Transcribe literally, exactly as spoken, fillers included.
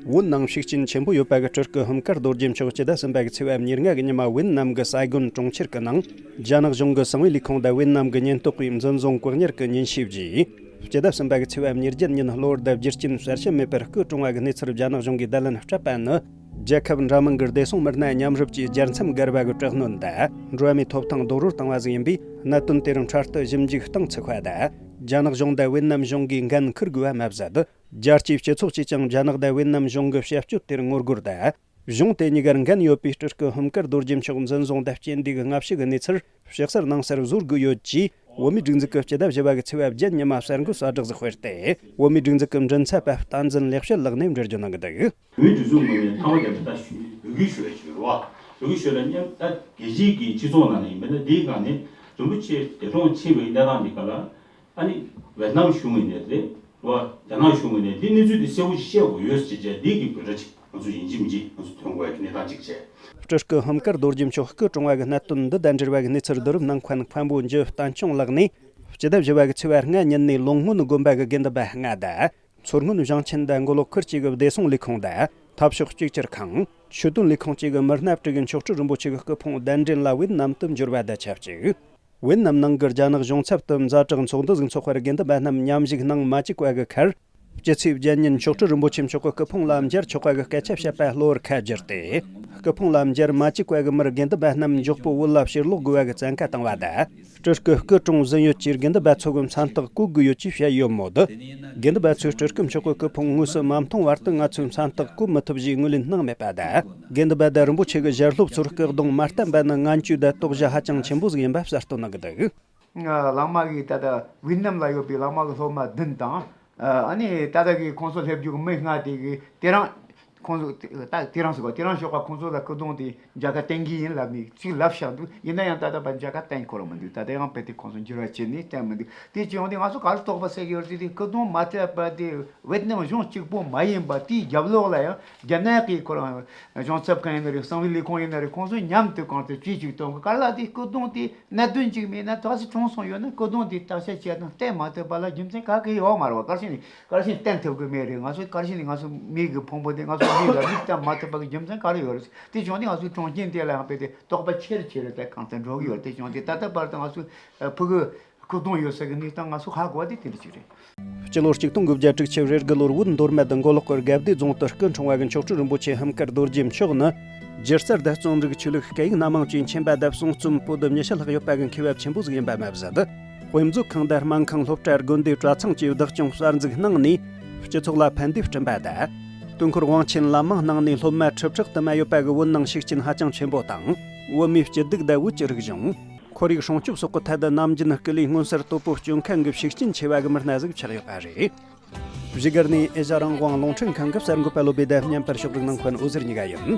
བོད་ནང་ཤུགས་རྐྱེན་ཆེན་པོ་ཡོད་པ་གི་སྤྲུལ་སྐུ་ཧུམ་དཀར་རྡོ་རྗེ་མཆོག་སྤྱི་ཟླ་གསུམ་པ་གི་ཚེས་པ་ཉེར་ལྔ་གི་ཉི་མ་ཝེད་ནམ་གི་སའི་གོན་གྲོང་ཁྱེར་གི་ནང་རྒྱ་ནག་གཞུང་གི་གསང་བའི་ལས་ཁུངས་དང་ཝེད་ནམ་གི་ཉེན་རྟོག་པས་འཛིན་བཟུང་བཀག་ཉར་གི་ཉེན་བྱས་རྗེས། སྤྱི་ཟླ་གསུམ་པ་གི་ཚེས་པ་ཉེར་བརྒྱད་ཉིན་གློ་བུར་དུ་རྒྱུ་རྐྱེན་གསལ་བཤད་མེད་པར་སྐུ་གྲོངས་པ་གི་གནས་ཚུལ་རྒྱ་ནག་གཞུང་གིས་བརྡ་ལན་སྤྲད་པ་ནི། རྒྱལ་ཁབ་འདྲ་མིན་གྱི་བདེ་སྲུང་མི་སྣ་མཉམ་རུབ་ཀྱིས་རྒྱལ་མཚམས་བརྒལ་བ་གི་དྲག་གནོན་དང་འགྲོ་བ་མིའི་ཐོབ་ཐང་རྡོག་རོལ་བཏང་བ་ཟིག་ཡིན་པས། གནད་དོན་དེར་འཕྲལ་དུ་ཞིབ་འཇུག་གཏིང་ཚུགས་པ་དང་། རྒྱ་ནག་གཞུང་དང་ཝེད་ནམ་གཞུང་གིས་འགན་འཁུར་དགོས་པ་མ་ཟད། རྒྱལ་སྤྱིའི་སྤྱི་ཚོགས་ཀྱིས་ཀྱང་རྒྱ་ནག་དང་ཝེད་ནམ་གཞུང་གི་བྱ་སྤྱོད་དེར་ངོ་རྒོལ་དང་། གཞུང་དེ་གཉིས་ཀར་འགན་ཡོད་པའི་སྤྲུལ་སྐུ་ཧུམ་དཀར་རྡོ་རྗེ་མཆོག་འཛིན་བཟུང་དང་རྐྱེན་འདས་ཀྱི་སྔ་ཕྱི་གི་གནས་ཚུལ་ཕྱི་གསལ་ནང་གསལ་བཟོ་དགོས་ཡོད་ཅེས། བོད་མིའི་སྒྲིག་འཛུགས་ཀྱི་སྤྱི་ཟླ་བཞི་པ་གི་ཚེས་པ་བརྒྱད་ཉི་མ་གསར་འགོད་གསལ་བསྒྲགས་ཤིག་སྤེལ་ཏེ། བོད་མིའི་སྒྲིག་འཛུགས་ཀྱི་མགྲིན་ཚབ་པ་བསྟན་འཛིན་ལེགས་བཤད་ལགས་ནས་འགྲེལ་བརྗོད་གནང་གི་འདུག། བོད་སྒྲིག་འཛུགས་ངོས་ནས་ཐ་མ་རྒྱ་མི་ད་ཞུ་འབོད་སྐུལ་ཞུ་བའི་ཕྱིར་རོ། འབོད་སྐུལ་ཞུ་ལ་མཉམ་ད་རྒྱལ་སྤྱིའི་གི་སྤྱི་ཚོགས་ནང་ནས་ཡིན་པ་ན། འདིའི་སྒང་ནས་རིན་པོ་ཆེ་འདས་གྲོངས་ཕྱིན་པའི་གནས་སྟངས་འདི་ག་ལ། ཨ་ནི་ཝེ་ཏི་ནམ་གཞུང་ངོས་ནས་རེད་རོ། རྒྱ་ནག་གཞུང་ངོས་ནས་འདི་གནས་ཚུལ་འདི་གསལ་པོ་ཞིག་བཤད་དགོས་ཡོད་ཟེར་བྱས་འདི་གི་འབོད་སྒྲ་ཅིག་ང་ཚོ་ཡིན་གཅིག་མིན་གཅིག་ང་ཚོ་ཐོན་དགོས་ཀྱི་གནས་སྟངས་ཅིག་བྱས། སྤྲུལ་སྐུ་ཧུམ་དཀར་རྡོ་རྗེ་མཆོག་སྐུ་གྲོངས་པ་གི་གནད་དོན་འདི་དང་འབྲེལ་བ་གི་གནས་ཚུལ་བསྡུ་རུབ་གནང་མཁན་མཁན་པོ་འཇུ་བསྟན་སྐྱོང་ལགས་ནས། སྤྱི་ཟླ་བཞི་པ་གི་ཚེས་པ་ལྔ་ཉིན་ནས་ལོ་སྔོན་དགོན་པ་གི་དགེ་འདུན་པ་ལྔ་དང་། མཚོ་སྔོན་ཞིང་ཆེན་དང་མགོ་ལོག་ཁུལ་གཅིག་གི་བདེ་སྲུང་ལས་ཁུངས་དང་། འཐབ་ཕྱོགས་གཅིག་གྱུར་ཁང་། ཆོས་དོན་ལས་ཁུངས་བཅས་ཀྱི་མི་སྣ་དྲུག་གིས་མཆོག་སྤྲུལ་རིན་པོ་ཆེ་གི་སྐུ་ཕུང་གདན་འདྲེན་ལ་ཝེད་ནམ་དུ་འབྱོར་བ་དང་ཆབས་ཅིག། ཝེད་ནམ་ནང་གི་རྒྱ་ནག་གཞུང་ཚབ་ཏུ་ཛ་དྲག་ཚོགས་འདུ་ཟིག་འཚོགས་པར་དགེ་འདུན་པ་རྣམས་མཉམ་ཞུགས་གནང་མ་བཅུག་པ་གི་ཁར། སྤྱི་ཚེས་བརྒྱད་ཉིན་མཆོག་སྤྲུལ་རིན་པོ་ཆེ་མཆོག་གི་སྐུ་ཕུང་ལ་མཇལ་ཆོག་པ་གི་སྐད་ཆ་བཤད་པ་གློ་བུར་ཁ་བསྒྱུར་ཏེ། སྐུ་ཕུང་ལ་མཇལ་མ་བཅུག་པ་གི་མིར་དགེ་འདུན་པ་རྣམས་མགྱོགས་པོ་བོད་ལ་ཕྱིར་ལོག་དགོས་པ་གི་བཙན་བཀའ་བཏང་བ་དང་། སྤྲུལ་སྐུ་སྐུ་གྲོངས་ཟིན་ཡོད་ཅེས་དགེ་འདུན་པ་ཚོ་གི་མཚན་རྟགས་བཀོད་དགོས་ཡོད་ཅེས་བཤད་ཡོད་མོད། དགེ་འདུན་པ་ཚོས་སྤྲུལ་སྐུ་མཆོག་གི་སྐུ་ཕུང་དངོས་སུ་མ་མཐོང་བར་དུ་ང་ཚོས་མཚན་རྟགས་བཀོད་མི་ཐུབ་ཞེས་ངོས་ལེན་གནང་མེད་པ་དང་། དགེ་འདུན་པ་དང་རིན་པོ་ཆེ་གི་ཞལ་སློབ་ཚོར་སྐུ་གདུང་མ་བསྟན་པ་ནི་ངན་སྐྱུག་དང་དོགས་གཞི་ཧ་ཅང་ཆེན་པོ་ཟིག་ཡིན་པ་གསལ་སྟོན་གནང་གི་འདུག། ཨ། གླང་མ་གི་ད་ལྟ་ཝེ་ཏི་ནམ་ལ་ཡོད་པའི་གླང་མ་གི་སློབ་མ་བདུན་དང་། ཨ་ནི་ད་ལྟ་གི་ཁོང་ཚོ་སླེབས་རྒྱུ་གི་མི་ལྔ་དེ་གི་དེ་རང་། ཁོང་ཚོ་ད་དེ་རང་ཟེར་གོ། དེ་རང་ཞོགས་པ་ཁོང་ཚོ་ལ་སྐུ་གདུང་དེ་མཇལ་ཁ་བསྟན་གྱི་ཡིན་ལབ་ནས་ཅིག་ལབ་བཞག་འདུག། ཡིན་ན་ཡང་ད་ལྟ་བར་མཇལ་ཁ་བསྟན་ཁོ་རང་མི་འདུག། ད་ལྟ་ཡང་དཔེ་དེ་ཁོང་ཚོ་འགྱུར་བ་བྱས་ནས་བསྟན་མི་འདུག། དེ་བྱུང་སྟེ་ང་ཚོ་ག་རེ་དོགས་པ་ཟེར་གྱི་ཡོད་རེད་དེ། སྐུ་གདུང་མ་སྤྲད་པ་དེ་ཝེ་ཏི་ནམ་གཞུང་གཅིག་པོ་མ་ཡིན་པ། དེའི་རྒྱབ་ལོགས་ལ་ཡང་རྒྱ་ནག་གི་ཁོ་རང་གཞུང་ཚབ་ཁང་ཡིན་ན་རེད། གསང་བའི་ལས་ཁུངས་ཡིན་ན་རེད། ཁོང་ཚོ་མཉམ་དུ་གང་ལྟར་ཅིག་ཅིག་གཏོང་གི། ག་ལ་དེ་སྐུ་གདུང་དེ་གནད་དོན་ཅིག་མེད་ན། ད་སུ་གྲོངས་སོང་ཡོད་ན་སྐུ་གདུང་དེ་བརྟག་དཔྱད་བྱས་དང་བསྟན་མ་ཐུབ་པ་ལ་རྒྱུ་མཚན་ག་གེ་ཡོད་མ་རེད་བ། ག་རེ་བྱས་ནས་ག་རེ་བྱས་ནས་བསྟན་ཐུབ་གི་མེད་རེད། ང་ཚོ་ག་རེ་བྱས་ནས་ང་ཚོ་མི་གི་ཕུང་པོ་དེ་ང་ཚོ་མི་ལ་མི་བསྟན་མ་ཐུབ་པ་གི་རྒྱུ་མཚན་ག་རེ་ཡོད་རེད། དེ་བྱུང་སྟེ་ང་ཚོའི་གྲོང་ཁྱེར་དེ་ལ་ཡང་དཔེ་དེ་དོགས་པ་ཆེ་རུ་ཆེ་རུ་དེ་གང་ཚད་འགྲོ་གི་ཡོད་རེད། དེ་བྱུང་སྟེ་ད་ལྟ་བར་དུ་ང་ཚོ་ཕྲུ་གུ་སྐུ་གདུང་ཡོད་ས་གི་གནས་སྟངས་ང་ཚོ་ཧ་གོ་བ་དེ་དེ་འདྲ་ཅིག་རེད། སྤྱི་ལོ་གཅིག་སྟོང་དགུ་བརྒྱ་དྲུག་ཅུ་རེ་དགུ་ལོར་བོད་མདོ་སྨད་མགོ་ལོག་གི་དགའ་བདེ་རྫོང་དུ་སྐུ་འཁྲུངས་པ་གི་མཆོག་སྤྲུལ་རིན་པོ་ཆེ་ཧུམ་དཀར་རྡོ་རྗེ་མཆོག་ནི། སྒྱུ་རྩལ་དང་རྩོམ་རིག་ཆོས་ལུགས་སྐད་ཡིག་སྣ་མང་བཅས་མཁྱེན་པ་དང་གསུང་རྩོམ་པོ་ཏི་ཉི་ཤུ་ལྷག་ཡོད་པ་གི་མཁས་པ་ཆེན་པོ་ཟིག་ཡིན་པ་མ་ཟད། དཔེ་མཛོད་ཁང་དང་སྨན་ཁང་། སློབ་གྲྭ། དགོན་སྡེ། གྲྭ་ཚང་བཅས་བདག་སྐྱོང་གསར་འཛུགས་གནང་ནས་སྤྱི་ཚོགས་ལ་ཕན་བདེ་བསྐྲུན་པ་དང་། དུས་འཁོར་དབང་ཆེན་ལམ་མང་གནང་ནས་སློབ་མ་ཁྲི་ཕྲག་དུ་མ་ཡོད་པ་གི་བོད་ནང་ཤུགས་རྐྱེན་ཧ་ཅང་ཆེན་པོ་དང་། བོད་མིའི་སྐྱིད་སྡུག་དང་བོད་ཀྱི་རིག་གཞུང་། ཁོར་ཡུག་སྲུང་སྐྱོབ་སོགས་ཀྱི་ཐད་དུ་ནམ་རྒྱུན་སྐུ་ལུས་མངོན་གསལ་དོད་པོ་སྐྱོན་མཁན་གྱི་ཤུགས་རྐྱེན་ཆེ་བ་གི་མི་སྣ་ཟིག་ཆགས་ཡོད་པ་རེད། བཞུགས་སྒར་ནས་ཨེ་ཤ་རང་དབང་རླུང་འཕྲིན་ཁང་གི་གསར་འགོད་པ་བློ་བྷེ་དང་མཉམ་པར་ཕྱོགས་སྒྲིག་གནང་མཁན་འོད་ཟེར་གཉིས་ཀ་ཡིན།